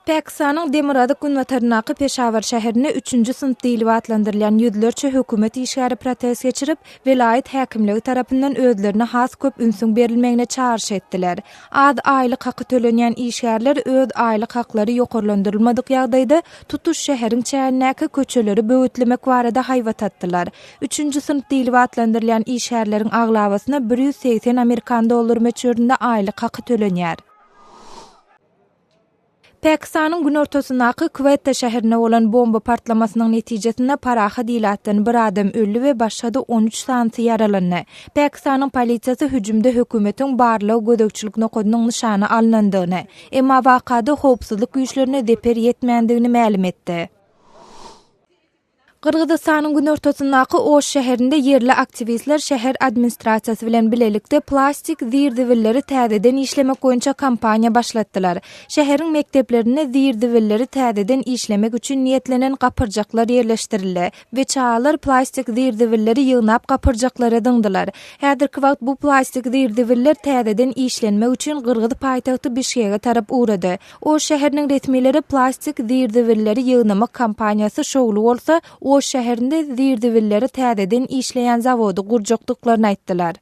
Pakistanyň demirgazyk-günbataryndaky Peşawar şäherinde üçünji synp diýlip atlandyrylýan ýüzlerçe hökümet işgäri protest geçirip, welaýat häkimligi tarapyndan özlerine has köp ünsüň berilmegine çagyryş etdiler. Az aýlyk haky tölenýän işgärler öz aýlyk haklary ýokarlandyrylmadyk ýagdaýda tutuş şäheriň çägindäki köçeleri böwetlemek barada haýbat atdylar. Üçünji synp diýlip atlandyrylýan işgärleriň aglabasyna 180 amerikan dollary möçberinde aýlyk haky tölenýär. Pakistanyň günortasyndaky Kwetta şäherinde bolan bomba partlamasynyň netijesinde parahat ilatdan bir adam öldi we başga-da 13 sanysy ýaralandy. Pakistanyň polisiýasy hüjümde hökümetiň barlag-gözegçilik nokadynyň nyşana alnandygyny, emma wakada howpsuzlyk güýçlerine zeper ýetmändigini mälim etdi. Gyrgyzystanyň günortasyndaky Oş şäherinde ýerli aktiwistler şäher administrasiýasy bilen bilelikde plastik zir-zibilleri täzeden işlemek boýunça kampaniýa başlatdylar. Şäheriň mekdeplerinde zir-zibilleri täzeden işlemek üçin niýetlenen gapyrjaklar ýerleşdirildi we çagalar plastik zir-zibilleri ýygnap gapyrjaklara zyňdylar. Häzirki wagt bu plastik zir-zibiller täzeden işlenmek üçin gyrgyz paýtagty Bişkege tarap ugrady. Oş şäheriniň resmileri plastik zir-zibilleri ýygnamak kampaniýasy şowly bolsa, Oş şäherinde zir-zibilleri täzeden işleýän zawody gurjakdyklaryny aýtdylar.